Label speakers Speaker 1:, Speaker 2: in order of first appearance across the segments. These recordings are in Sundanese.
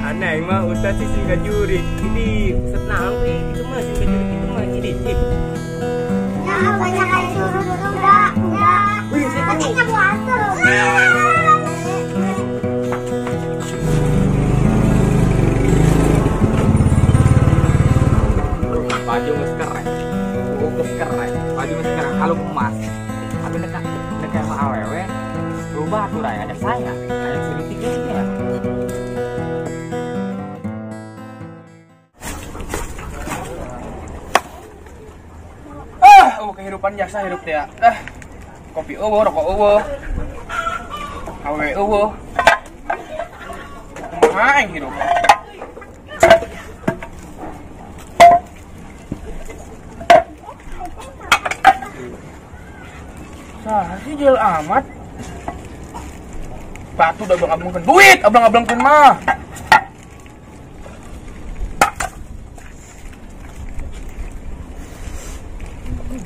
Speaker 1: Aneh mah Ustaz sih sing jurik. Ini Ustaz naon teh itu mah sing jurik itu mah ini.
Speaker 2: Ya banyak kayak curut udah.
Speaker 1: Wih,
Speaker 2: katanya puasa.
Speaker 1: Baju geus keren. Geus keren. Baju geus keren kalung emas. Tapi dekat dekat sama awewe berubah tuh raya ajak saya. Ajak sedikit ya.
Speaker 3: Oh, kehidupan jasa hidup teh. Kopi eueuh, rokok eueuh. Awewe eueuh. Kumaha aing hidup? Saha sih jel amat. Batu udah abang-abangkeun duit, abang-abangkeun mah.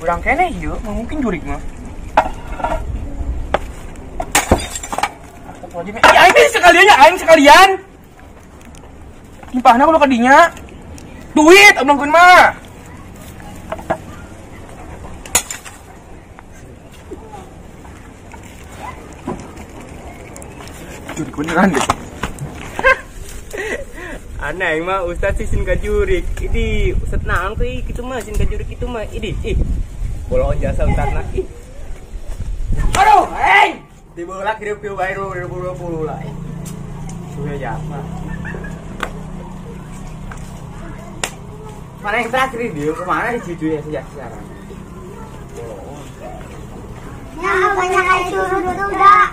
Speaker 3: Berang kene ieu, mungkin jurik mah. Astagfirullahaladzim. Ya aing sekalian ya, aing sekalian. Timpahna kudu ka dinya. Duit ablangkeun mah. Jurik beneran deh.
Speaker 1: Aneh mah Ustaz sih sing jurik. Ini Ustaz naon teh kitu mah sing jurik itu mah. Ini ih. Bolongan jasa Ustaz nah. Ih.
Speaker 3: Aduh, hei.
Speaker 1: Dibolak hidup piu bae 2020 lah. Sudah jasa. Mana yang terakhir dia kemana dicucunya sejak sekarang?
Speaker 2: Ya banyak kayak curut udah.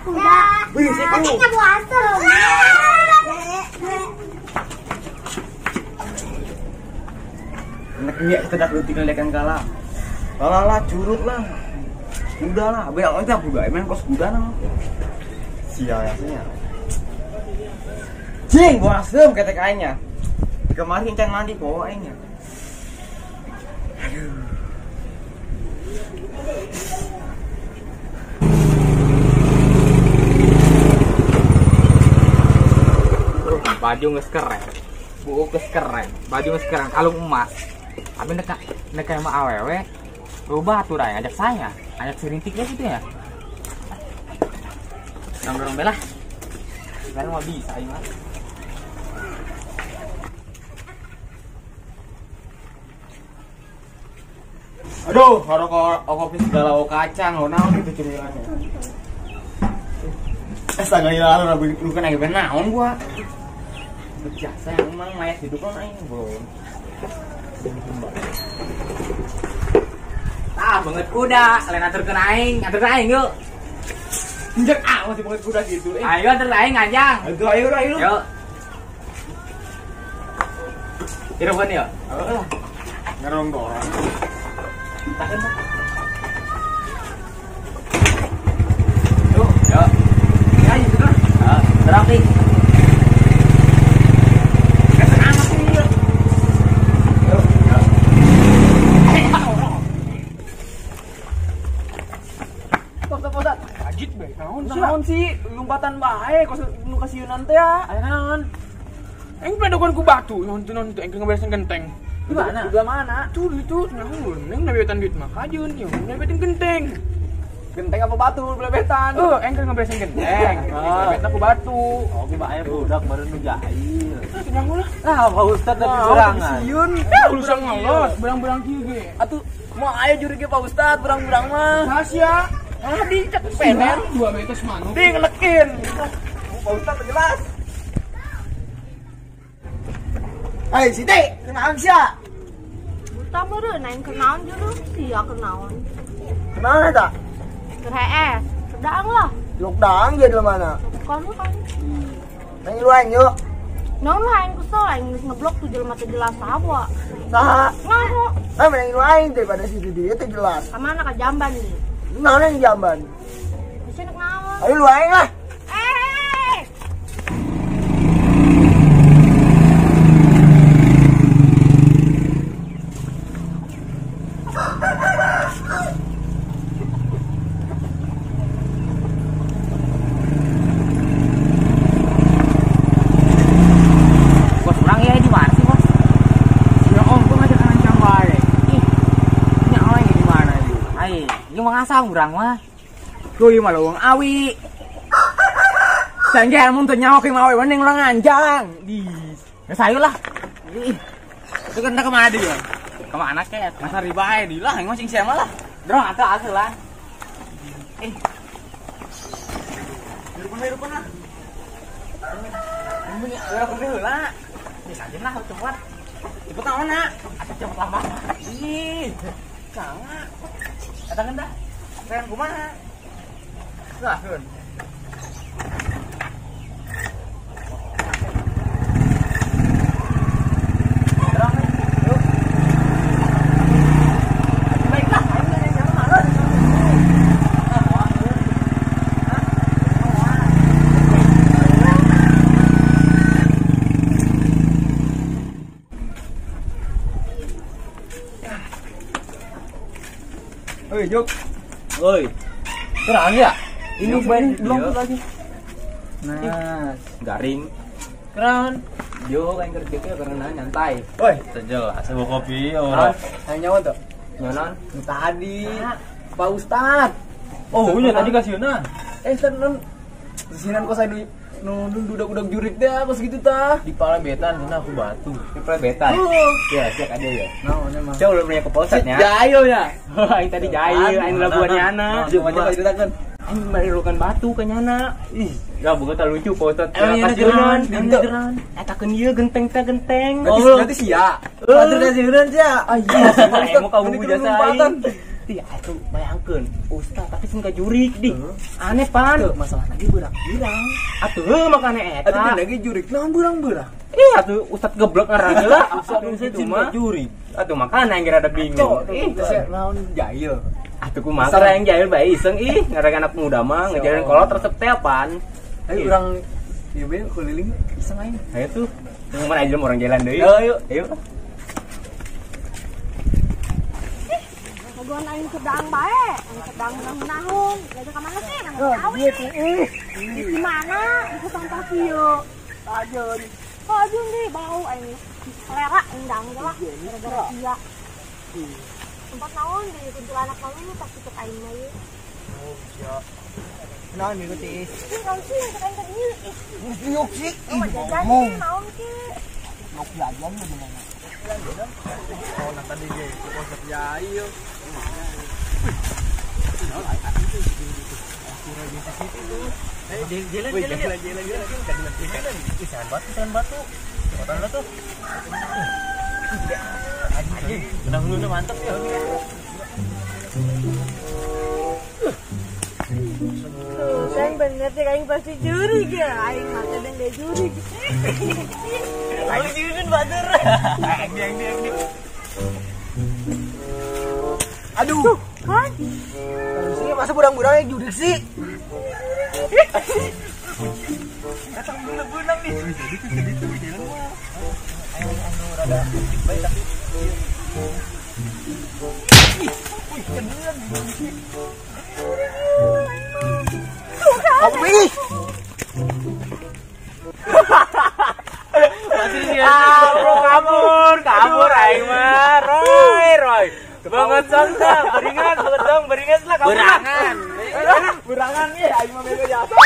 Speaker 2: Katanya puasa.
Speaker 4: Enaknya kita dak tinggal lekan kalah. Lah curut lah. Udah lah, biar orang tak buka, emang kos kuda nang. Sial ya sial. Cing, gua asem ketek aingnya. Kemarin can mandi bawa aingnya. Aduh.
Speaker 1: Baju geus keren. Buuk geus keren, baju geus keren, kalung emas. Tapi nek nek sama awewe berubah tuh raya ajak saya, ajak serintiknya gitu ya. Dorong belah. Sekarang mau bisa ini mah.
Speaker 4: Aduh, rokok kopi segala kacang, lo naon itu cemilannya. Astaga, ya lu lu kan lagi naon gua. Berjasa emang mayat hidup lo aing, bro.
Speaker 1: Ah, banget kuda, lain aturkeun aing, aturkeun aing yuk.
Speaker 4: Injek ah masih banget kuda gitu.
Speaker 1: Ayo atur aing anjang.
Speaker 4: Ayo ayo ayo.
Speaker 1: Yuk. Hirupan yuk.
Speaker 4: Heeh. Ngerong-dorong.
Speaker 1: Tahan. Yuk, yuk.
Speaker 4: Ya, itu lah.
Speaker 1: Heeh, terang nih.
Speaker 3: Naon sih lompatan bae kos nu kasieunan teh ya. Aya naon? Aing pedokan ku batu, naon teu aing ngaberesan genteng.
Speaker 4: Di mana?
Speaker 3: Di mana? Tuh itu naon neng nabetan duit mah kajeun ieu nabetan genteng.
Speaker 4: Genteng apa batu belebetan?
Speaker 3: Heuh, aing keur ngaberesan genteng. Belebetan ku batu.
Speaker 5: Oh, ku bae budak baru nu jahil.
Speaker 3: Nyaho lah.
Speaker 5: Nah, Pak Ustad tapi berangan.
Speaker 3: Sieun, urusan ngelos, berang-berang kieu ge.
Speaker 4: Atuh mau aya juri ge Pak Ustad berang-berang mah.
Speaker 3: Rahasia. Ah, dicek pener 2 meter manuk.
Speaker 4: Di ngelekin. Pak Ustad jelas.
Speaker 6: Hai Siti, kenaon sia?
Speaker 2: Buta meureun aing kenaon juru, sia kenaon.
Speaker 6: Kenaon eta?
Speaker 2: Keur hees, sedang lah.
Speaker 6: Lok daang ge di mana?
Speaker 2: Kan kan.
Speaker 6: Nang lu aing yuk.
Speaker 2: Naon lah aing kesel aing geus ngeblok tuh jelema teu jelas saha.
Speaker 6: Saha?
Speaker 2: Ngaho.
Speaker 6: Ah mending lu aing daripada si Didi teu jelas.
Speaker 2: Ka mana ka jamban nih?
Speaker 6: Naon yang jamban?
Speaker 2: Bisa nek naon?
Speaker 6: Ayo lu aing lah.
Speaker 1: Ngasang urang mah.
Speaker 3: Kuy mah leuweung awi. Sangge mun teu nyaho ke mah awe mending urang nganjang. Di.
Speaker 1: Geus ayo lah.
Speaker 3: Itu kan kemana dia?
Speaker 1: Kemana kek?
Speaker 4: Masa ribae di lah, aing mah sing sia mah lah.
Speaker 1: Drong atuh asuh lah.
Speaker 4: Hirupan lah. Ini urang teh heula.
Speaker 1: Bisa aja lah cepet.
Speaker 4: Cepet naon na?
Speaker 1: Atuh cepet lama.
Speaker 4: Ih. Sangat. Datangkeun dah. Keren kumaha?
Speaker 1: Lah, keun.
Speaker 4: Oi, Jok.
Speaker 5: Oi. Terang ya?
Speaker 4: Ini baik belum lagi.
Speaker 5: Nah,
Speaker 1: garing.
Speaker 5: Keren.
Speaker 1: Yo, aing kerja teh karena nyantai.
Speaker 4: Oi,
Speaker 5: jelas sebuah kopi ora.
Speaker 4: Aing nyawa tuh.
Speaker 1: Nyonon
Speaker 4: tadi. Pak Ustad.
Speaker 5: Oh, nya tadi kasieunan.
Speaker 4: Tenan. Sinan kok saya nu udah jurik deh kos gitu tah.
Speaker 5: Di palebetan sana aku batu.
Speaker 1: Di palebetan. Ya, siap ada ya.
Speaker 4: Naon emang.
Speaker 1: Coba udah punya ke polsetnya.
Speaker 4: Jahil ya.
Speaker 1: Aing tadi jahil, aing laguan nyana.
Speaker 4: Coba coba ceritakan.
Speaker 1: Aing merilukan batu ke nyana. Ih, enggak bukan tak lucu polset.
Speaker 4: Kasieunan,
Speaker 1: kasieunan. Eta keun ieu genteng teh genteng.
Speaker 4: Berarti sia. Berarti kasieunan sia. Ah iya,
Speaker 1: mau ka wuju jasa aing. Iya, itu bayangkeun ustaz tapi sing kajurik di. Aneh pan.
Speaker 4: Masalah lagi beurang-beurang.
Speaker 1: Atuh makane eta.
Speaker 4: Atuh lagi jurik naon beurang-beurang.
Speaker 1: Ih, atuh ustaz geblek ngaran lah.
Speaker 5: Ustaz itu mah jurik.
Speaker 1: Atuh makana yang rada bingung.
Speaker 4: Ih, naon jahil.
Speaker 1: Atuh kumaha yang jahil bae iseng ih, ngaran anak muda mah ngejalan kolot resep teh pan.
Speaker 4: Ayo urang ieu bae keliling iseng aing.
Speaker 1: Ayo tuh. Mun aja orang jalan deui.
Speaker 4: Ayo.
Speaker 1: Ayo.
Speaker 2: Kaguan aing sedang bae, aing sedang menahun-nahun. Lagi ka mana sih? Nang awi. Di mana? Di sampah kieu.
Speaker 6: Tajun.
Speaker 2: Tajun di bau aing selera endang lah gara-gara dia. Tempat naon di kuntilanak malu pas tutup aing mah ieu.
Speaker 6: Oh, iya. Naon ieu teh?
Speaker 2: Ih, naon sih yang aing tadi ieu?
Speaker 6: Geus diuk sih.
Speaker 2: Oh, jajan naon ki?
Speaker 6: Nok jajan mah gimana?
Speaker 4: Oh, nah tadi ge konsep jahil.
Speaker 5: Jalan jalan jalan jalan. Ih, batu. Cepetan lah tuh. Benang hulunya mantep ya.
Speaker 2: Aing bener sih, aing pasti jurig ya. Aing mata dan dia jurig.
Speaker 5: Lalu diunin batur.
Speaker 4: Aing.
Speaker 6: Aduh.
Speaker 2: Kan?
Speaker 6: Sih masa burang-burang yang jurig sih?
Speaker 4: Datang benang nih. Jadi tuh jalan mah. Ayo anu rada baik tapi. Wih, kedengeran nih.
Speaker 6: Kopi.
Speaker 1: Ah, kabur aing mah. Roy. Banget sangka, beringat, dong, beringat lah kamu.
Speaker 4: Berangan.
Speaker 6: Berangan nih, aing mah bego jasa.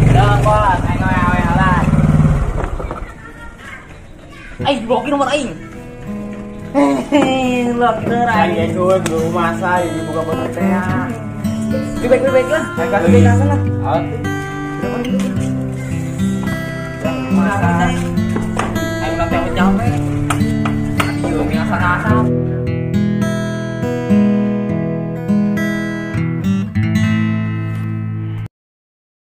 Speaker 1: Udah, kok, aing awe halan. Aing diblokir nomor aing. Blokir aing.
Speaker 4: Aing gue masa ini buka bener teh.
Speaker 6: Baik-baik lah. Kasih lah.
Speaker 1: Masa. Aing ulah teh capek. Aduh, ngasah-ngasah.